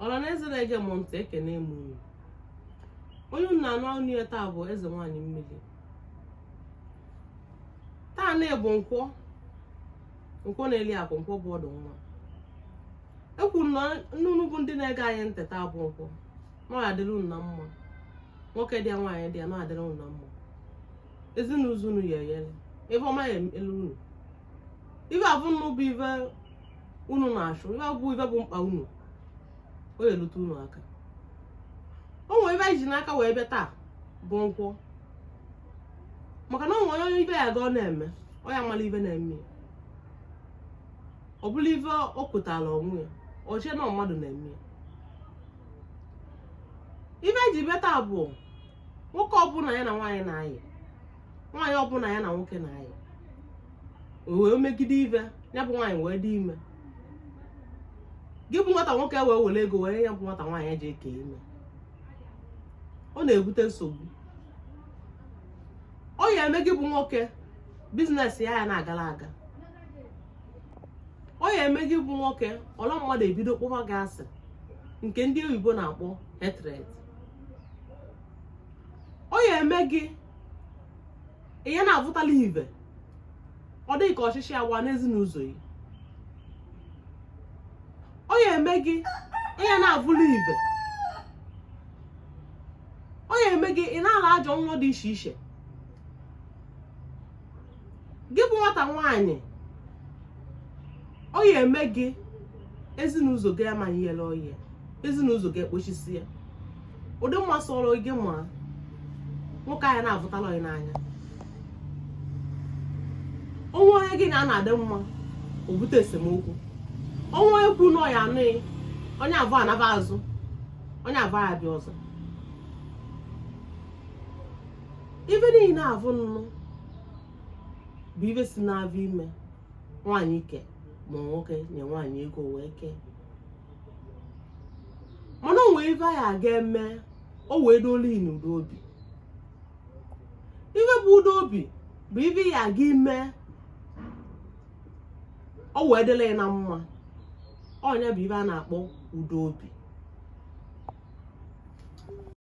Ọra na eze na-ege m ntị, ekene m unu. Onye unu na-anụ ọnụ ya taa bụ eze nwaanyị mmiri. Taa na-ebu nkwọ, nkwọ na-eli akụ, nkwọ bụ ọdụ nwa. Ekwuru na unu bụ ndị na-ege anyị ntị taa bụ nkwọ, na ọ ya-adịrị unu na mma. Nwoke dị ya, nwaanyị dị ya, na ọ ya-adịrị unu na mma. Ezinụzọ unu ya eyele ife ọma ya elu unu. Ife abụ unu bụ ife unu na-achụ, ife bụ ife bụ mkpa unu, ọ ya-elute unu aka. O nwere ife anyị ji n'aka wee bịa taa bụ nkwọ, maka na o nwere onye ife ya ga ọ na-eme, ọ ya amala ife na-eme ya. Ọ bụla ife o kwetara onwe ya, o chee na mmadụ na-eme ya. Ife anyị ji bịa taa bụ nwoke ọbụla ya na nwaanyị na-ayị, nwaanyị ọbụla ya na nwoke na-ayị, o wee megide ife ya bụ nwaanyị wee dị ime, gị bụ nwata nwoke wee were ego wee ya bụ nwata nwaanyị ji eke ime, ọ na-ebute nsogbu. Ọ ya eme gị bụ nwoke business ya ya na-agara aga. Ọ ya eme gị bụ nwoke ọla mmadụ ebido kpọba gị asị, nke ndị oyibo na-akpọ hatred. Ọ ya eme gị ihe na-avụtala ive, ọ dịghị ka ọchịchị agwa n'ezinụzọ gị. Ọ ya eme gị ihe na-avụla ive. Ọ ya eme gị ị na-ala ajọ nrọ dị iche iche. Gị bụ nwata nwaanyị, ọ ya eme gị ezinụzọ gị amaghị ihe ọhịa, ezinụzọ gị ekpochisi ya. Ụdị mma sọrọ gị ma nwoke ahụ na-avụtala gị n'anya. O nwe onye gị na a na-adị mma, o bute esemokwu. O nwe onye kwu na ọ ya anụghị, onye avụ anaba azụ, onye avụ ya abịa ọzọ. Ife niile avụ nnụ bụ ife si n'avụ ime nwaanyị ike ma nwoke nye nwaanyị ego wee kee. Mana o nwee ife anyị aga eme o wee dolu n'udo obi. Ife bụ udo obi bụ ife ya aga ime o wee dịla ya na mma. Ọ nya bụ ife a na-akpọ udo obi.